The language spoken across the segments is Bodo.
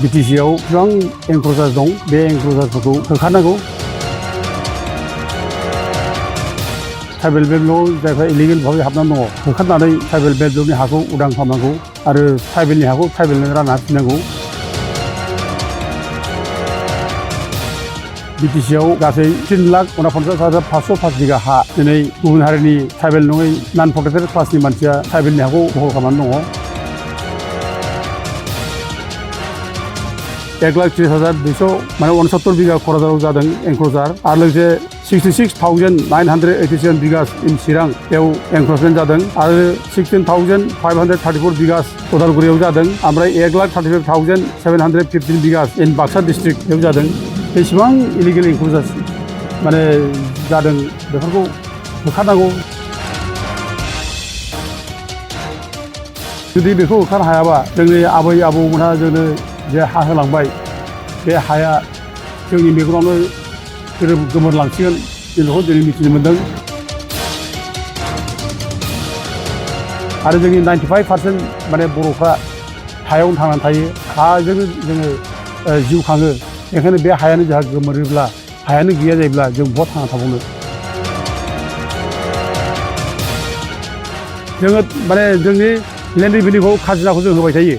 बिटिसिआव गोबां एनक्ल'जार दं बे एनक्ल'जारफोरखौ होखारनांगौ ट्राइबेल बेल्टआव जायफ्रा इलिगेल भाबै हाबनानै दङ होखारनानै ट्राइबेल बेल्टनि हाखौ उदां खालामनांगौ आरो ट्राइबेलनि हाखौ ट्राइबेलनो रानना होफिननांगौ बिटिसिआव गासै 3,49,505 बिघा हा दिनै गुबुन हारिनि ट्राइबेल नङै नन प्रटेक्टेड क्लासनि मानसिया ट्राइबेलनि हाखौ दखल खालामनानै दङ 1,30,269 बिघा क'क्राझाराव जादों एनक्ल'जार आरो लोगोसे 66,987 बिघा इन चिरां बेयाव एनक्ल'जमेन्ट जादों आरो 16,534 बिघा उदालगुरियाव जादों ओमफ्राय 1,35,715 बिघा इन बाक्सा डिस्ट्रिक्ट बेयाव जादों बेसेबां इलिगेल एनक्ल'जार माने जादों बेफोरखौ होखारनांगौ जुदि बेखौ होखारनो हायाबा जोंनि आबै आबौमोनहा जोंनो जे हा होलांबाय बे हाया जोंनि मेगनावनो गोमोरलांसिगोन जों बेखौ दिनै मिथिनो मोन्दों आरो जोंनि 95% माने बर'फ्रा हायावनो थांनानै थायो हाजोंनो जोङो जिउ खाङो बेखायनो बे हायानो जोंहा गोमोरोब्ला हायानो गैया जायोब्ला जों बहा थांना थाबावनो जोङो माने जोंनि लेन्ड रेभिनिउखौ खाजोनाखौ जों होबाय थायो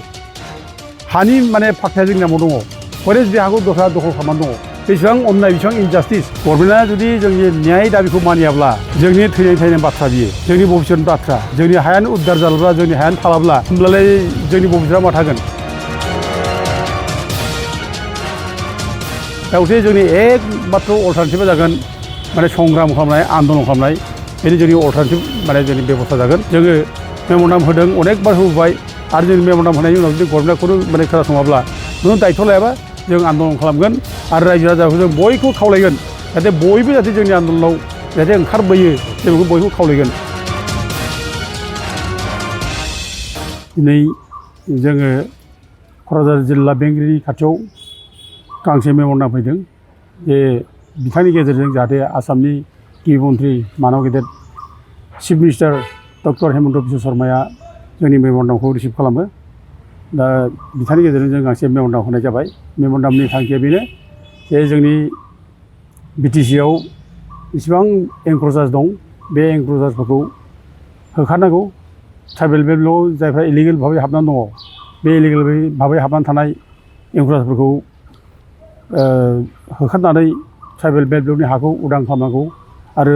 हानि माने फाख्राया जोंनि नामाव दङ हरेस बे हाखौ दस्रा दखल खालामनानै दङ बेसेबां अननाय बेसेबां इनजास्टिस गभर्नमेन्टआ जुदि जोंनि न्याय दाबिखौ मानियाब्ला जोंनि थैनाय बाथ्रा बियो जोंनि भबिष्यतनि बाथ्रा जोंनि हायानो उद्धार जालाब्ला जोंनि हायानो थालाब्ला होमब्लालाय जोंनि भबिष्यतआ मा थागोन बेयावसो जोंनि एकमात्र अल्टारनेटिभा जागोन माने संग्राम खालामनाय आन्दलन खालामनाय बेनो जोंनि अल्टारनेटिभ माने जोंनि बेबस्था जागोन जोङो मेम'रेन्डाम होदों अनेकबार होबाय आरो जों मेम'रेन्डाम होनायनि उनाव जुदि गभर्नमेन्टखौनो माने खोनासङाब्ला नों दायित्व लायाबा जों आन्दलन खालामगोन आरो रायजो राजाखौ जों बयखौबो खावलायगोन जाहाथे बयबो जाहाथे जोंनि आन्दलनाव जाहाथे ओंखारबोयो जों बेखौ बयखौबो खावलायगोन दिनै जोङो क'क्राझार जिल्ला बेंगिरि खाथियाव गांसे मेम'रेन्डाम फैदों जे बिथांनि गेजेरजों जाहाथे आसामनि गिबि मन्थ्रि मानव गेदेर chief minister doctor Hemanta Biswa शर्माया जोंनि मेम'रेन्डामखौ रिसिभ खालामो दा बिथांनि गेजेरजों जों गांसे मेम'रेन्डाम होनाय जाबाय मेम'रेन्डामनि थांखिया बेनो जे जोंनि बिटिसिआव इसिबां एनक्ल'जार दं बे एनक्ल'जारफोरखौ होखारनांगौ ट्राइबेल बेल्टआव जायफ्रा इलिगेल भाबै हाबनानै दङ बे इलिगेल भाबै हाबनानै थानाय एनक्ल'जारफोरखौ होखारनानै ट्राइबेल बेल्टनि हाखौ उदां खालामनांगौ आरो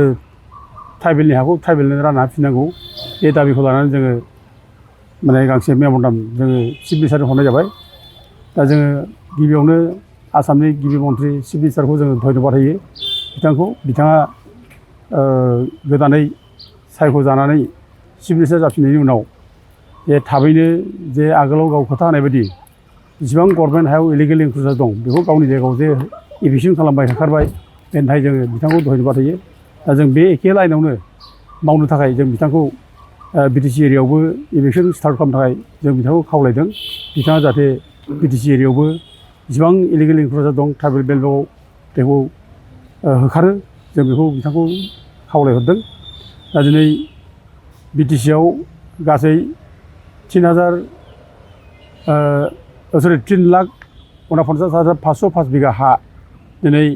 ट्राइबेलनि हाखौ ट्राइबेलनो रानना होफिननांगौ बे दाबिखौ लानानै जोङो माने गांसे मेम'रेन्डाम जोङो चिफ मिनिस्टारनो हरनाय जाबाय दा जोङो गिबियावनो आसामनि गिबि मन्थ्रि चिफ मिनिस्टारखौ जोङो धन्यबाद होयो बिथाङा गोदानै सायख'जानानै चिफ मिनिस्टार जाफिननायनि उनाव जे थाबैनो जे आगोलाव गाव खोथा होनाय बायदि जेसेबां गभर्नमेन्ट हायाव इलिगेल एनक्ल'जार दं बेखौ गावनि जायगायाव जे इभिक्सन खालामबाय होखारबाय बेनि थाखाय जोङो बिथांखौ धन्यबाद होयो दा जों बे एखे लाइनावनो मावनो थाखाय जों बिथांखौ बिटिसि एरियायावबो इभिक्सन स्टार्ट खालामनो थाखाय जों बिथांखौ खावलायदों बिथाङा जाहाथे बिटिसि एरियायावबो जेसेबां इलिगेल एनक्ल'जार दं ट्राइबेल बेल्टआव बेखौ होखारो जों बेखौ बिथांखौ खावलायहरदों दा दिनै बिटिसिआव गासै 3,49,505 बिघा हा दिनै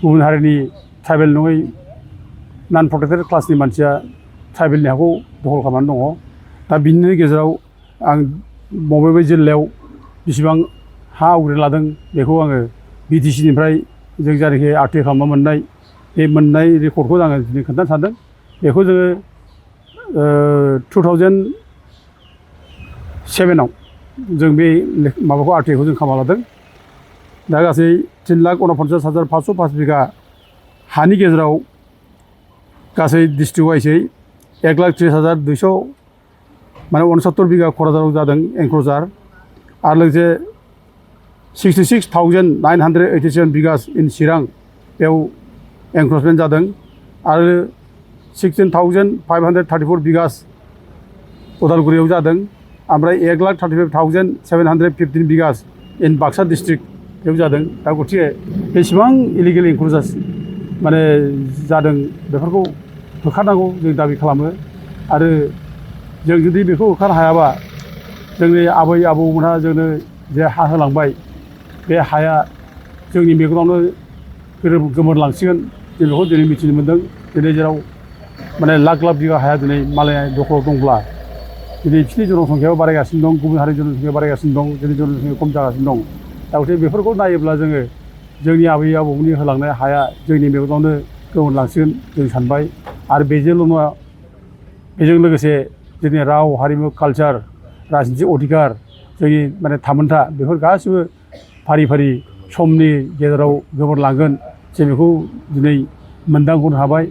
गुबुन हारिनि ट्राइबेल नङै नन प्रटेक्टेड क्लासनि मानसिया ट्राइबेलनि हाखौ दखल खालामनानै दङ दा बिनि गेजेराव आं बबे जिल्लायाव बेसेबां हा आवग्रिना लादों बेखौ आङो बिटिसिनिफ्राय जों जायनाखि आरटिआइ खालामना मोननाय बे मोननाय रेकर्डखौ आङो दिनै खोन्थानो सानदों बेखौ जोङो 2007आव जों बे माबाखौ आरटिआइखौ जों खालामना लादों दा गासै 3,49,505 बिघा हानि गेजेराव गासै डिस्ट्रिक्ट वाइजै 1,30,269 बिघा क'क्राझाराव जादों एनक्ल'जार आरो लोगोसे 66,987 बिघा इन चिरां बेयाव एनक्ल'जमेन्ट जादों आरो 16,534 बिघा उदालगुरियाव जादों ओमफ्राय 1,35,715 बिघा इन बाक्सा डिस्ट्रिक्ट बेयाव जादों दा गथिखे बेसेबां इलिगेल एनक्ल'जार माने जादों बेफोरखौ होखारनांगौ जों दाबि खालामो आरो जों जुदि बेखौ होखारनो हायाबा जोंनि आबै आबौमोनहा जोंनो जे हा होलांबाय बे हाया जोंनि मेगनावनो गोमोरलांसिगोन जों बेखौ दिनै मिथिनो मोन्दों दिनै जेराव माने लाख लाख बिगा हाया दिनै मालाया दखलाव दंब्ला दिनै बिसोरनि जनसंख्यायाव बारायगासिनो दं गुबुन हारिनि जनसंख्याया बारायगासिनो दं जोंनि जनसंख्याया खम जागासिनो दं दा गथिखे बेफोरखौ नायोब्ला जोङो जोंनि आबै आबौनि होलांनाय हाया जोंनि मेगनावनो गोमोरलांसिगोन जों सानबाय आरो बेजोंल' नङा बेजों लोगोसे जोंनि राव हारिमु कालचार राजनितिक अधिकार जोंनि माने थामोनथा बेफोर गासिबो फारि फारि समनि गेजेराव गोमोरलांगोन जों बेखौ दिनै मोनदांहरनो हाबाय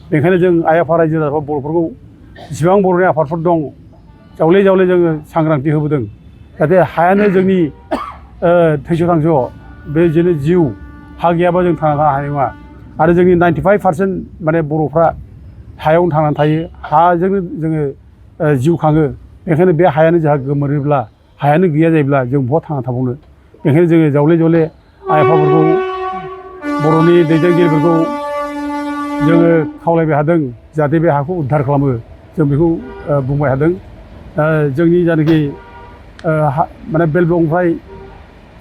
बेनिखायनो जों आइ आफा रायजो राजाफ्रा बर'फोरखौ जेसेबां बर'नि आफादफोर दं जावले जावले जोङो सांग्रांथि होबोदों जाहाथे हायानो जोंनि थैस' थांस' बे जोंनि जिउ हा गैयाबा जों थांना थानो हानाय नङा आरो जोंनि 95% माने बर'फ्रा हायावनो थांनानै थायो हाजोंनो जोङो जिउ खाङो बेनिखायनो बे हायानो जोंहा गोमोरोब्ला हायानो गैया जायोब्ला जों बहा थांना थाबावनो बेनिखायनो जोङो जावले जावले आइ आफाफोरखौ बर'नि दैदेनगिरिफोरखौ जोङो खावलायबाय थादों जाहाथे बे हाखौ उद्धार खालामो जों बेखौ बुंबाय थादों जोंनि जायनाखि माने बेल्ट ब्लकनिफ्राय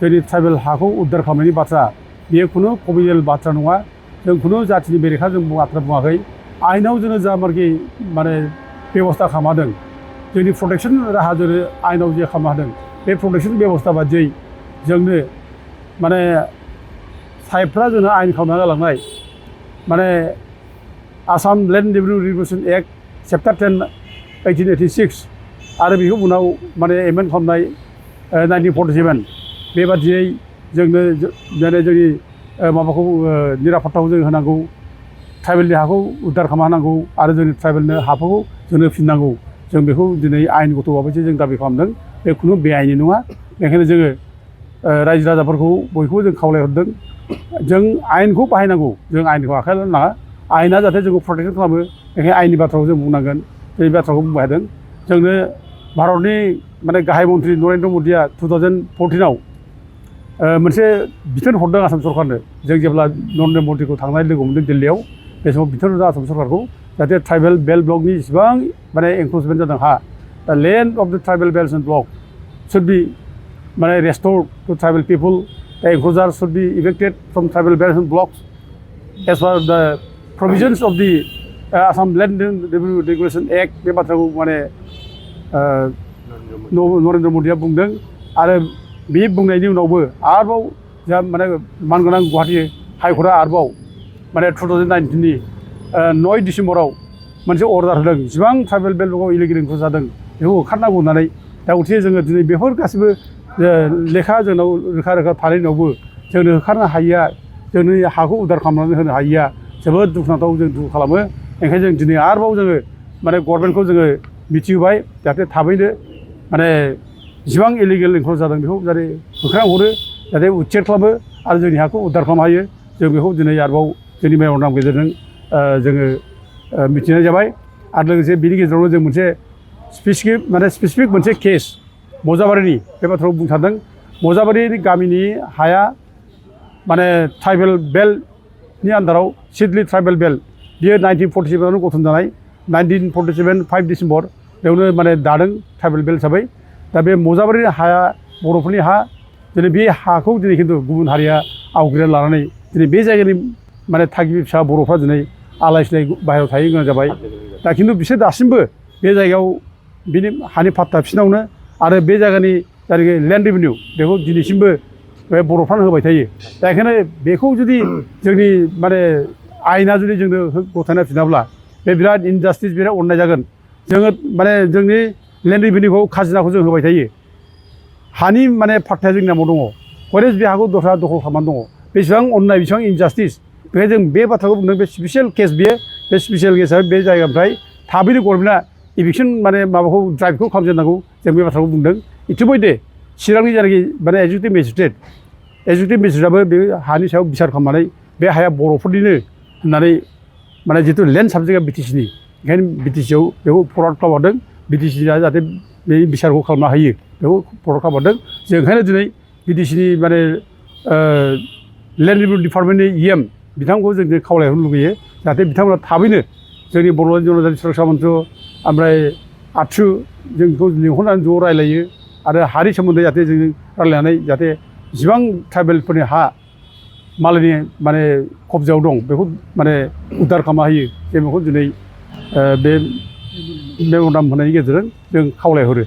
जोंनि ट्राइबेल हाखौ उद्धार खालामनायनि बाथ्रा बेयो खुनु कमिउनेल बाथ्रा नङा जों खुनु जाथिनि बेरेखा जों बाथ्रा बुङाखै आइनाव जोङो जा मारखि माने बेबस्था खालामदों जोंनि प्रटेक्सन राहा जोङो आइनाव जे खालामदों बे प्रटेक्सन बेबस्था बादियै जोंनो माने साइफफ्रा जोंनो आइन खालामना गालांनाय माने Assam land revenue regulation act chapter 10 1886 आरो बेखौ उनाव माने एमेन्ड खालामनाय 1947 बेबादियै जोंनो माने जोंनि माबाखौ निरापत्ताखौ जों होनांगौ ट्राइबेलनि हाखौ उद्धार खालामना होनांगौ आरो जोंनि ट्राइबेलनो हाफोरखौ जोंनो फिननांगौ जों बेखौ दिनै आयेनगत भाबैसो जों दाबि खालामदों बे खुनु बेआइनि नङा बेनिखायनो जोङो रायजो राजाफोरखौ बयखौबो जों खावलायहरदों जों आयेनखौ बाहायनांगौ जों आयेनखौ आखायाव लानो नाङा आयेना जाहाथे जोंखौ प्रटेक्सन खालामो बेनिखायनो आयेननि बाथ्राखौ जों बुंनांगोन बे बाथ्राखौ बुंबाय थादों जोंनो भारतनि माने गाहाय मन्थ्रि नरेन्द्र मदिया 2014आव मोनसे बिथोन हरदों आसाम सरकारनो जों जेब्ला नरेन्द्र मदिखौ थांनाय लोगो मोनदों दिल्लीयाव बे समाव बिथोन हरदों आसाम सरकारखौ जाहाथे ट्राइबेल बेल्ट ब्लकनि जेसेबां माने एनक्रोचमेन्ट जादों हा the land of the tribal belt and block should be माने restored to tribal people the encroacher should be evicted from tribal belt and blocks as per the provisions of the Assam land regulation act बे बाथ्राखौ माने नरेन्द्र मदिया बुंदों आरो बे बुंनायनि उनावबो आरोबाव जोंहा माने मानगोनां गुवाहाटी हाइकर्टआ आरोबाव माने 2019नि 9 डिसेम्बराव मोनसे अर्डार होदों जेसेबां ट्राइबेल बेल्ट ब्लकआव इलिगेल एनक्रोच जादों बेखौ होखारनांगौ होननानै दा गथिखे जोङो दिनै बेफोर गासिबो लेखा जोंनाव रोखा रोखा थानायनि उनावबो जोंनो होखारनो हायिया जोंनि हाखौ उद्धार खालामनानै होनो हायिया जोबोद दुखुनांथाव जों दुखु खालामो ओंखायनो जों दिनै आरोबाव जोङो माने गभर्नमेन्टखौ जोङो मिथिहोबाय जाहाथे थाबैनो माने जेसेबां इलिगेल एनक्रोच जादों बेखौ जाहाथे होखारना हरो जाहाथे उच्चेद खालामो आरो जोंनि हाखौ उद्धार खालामनो हायो जों बेखौ दिनै आरोबाव जोंनि मेम'रेन्डामनि गेजेरजों जोङो मिथिनाय जाबाय आरो लोगोसे बिनि गेजेरावनो जों मोनसे स्पेसिफिक मोनसे केस मजाबारिनि बे बाथ्राखौ बुंनो सानदों मजाबारि गामिनि हाया माने ट्राइबेल बेल्टनि आन्दाराव सिडली ट्राइबेल बेल्ट बियो 1947आवनो गठन जानाय 1947 5 डिसेम्बर बेयावनो माने दादों ट्राइबेल बेल्ट हिसाबै दा बे मजाबारि हाया बर'फोरनि हा दिनै बे हाखौ दिनै खिन्थु गुबुन हारिया आवग्रिना लानानै दिनै बे जायगानि माने थागिबि फिसा बर'फ्रा दिनै आलाय सिलाय बाहेरायाव थाहैनो गोनां जाबाय दा खिन्थु बिसोर दासिमबो बे जायगायाव बिनि हानि पाट्टा बिसिनावनो आरो बे जायगानि जायनाखि लेन्ड रेभिनिउ बेखौ दिनैसिमबो बे बर'फ्रानो होबाय थायो दा बेखायनो बेखौ जुदि जोंनि माने आयेना जुदि जोंनो गथायना फिनाब्ला बे बिराद इनजास्टिस बिराद अननाय जागोन जोङो माने जोंनि लेन्ड रेभिनिउखौ खाजोनाखौ जों होबाय थायो हानि माने पाट्टाया जोंनि नामाव दङ हरेस बे हाखौ दस्रा दखल खालामनानै दङ बेसेबां अननाय बेसेबां इनजास्टिस बेखायनो जों बे बाथ्राखौ बुंदों बे स्पेसियेल केस बियो बे स्पेसियेल केसआ बे जायगानिफ्राय थाबैनो गभर्नमेन्टआ इभिक्सन माने माबाखौ ड्राइभखौ खालामजेननांगौ जों बे बाथ्राखौ बुंदों इतिमयधे चिरांनि जायनाखि माने एजुकेटिभ मेजिस्ट्रेटआबो बे हानि सायाव बिसार खालामनानै बे हाया बर'फोरनिनो होननानै माने जितु लेन्ड साबजेक्टआ बिटिसिनि ओंखायनो बिटिसिआव बेखौ फरवार्ड खालामहरदों बिटिसिआ जाहाथे बे बिसारखौ खालामनो हायो बेखौ फरवार्ड खालामहरदों जों ओंखायनो दिनै बिटिसिनि माने लेन्ड रेभिनिउ डिपार्टमेन्टनि EM बिथांखौ जों खावलायहरनो लुगैयो जाहाथे बिथांमोना थाबैनो जोंनि बर' जनजाति सुरक्षा मन्थ्रि ओमफ्राय आथ्रु जों बेखौ लिंहरनानै ज' रायलायो आरो हानि सोमोन्दै जाहाथे जों रायलायनानै जाहाथे जिसिबां ट्राइबेलफोरनि हा मालायनि माने कब्जायाव दं बेखौ माने उद्धार खालामना होयो जों बेखौ दिनै बे मेम'रेन्डाम होनायनि गेजेरजों जों खावलायहरो।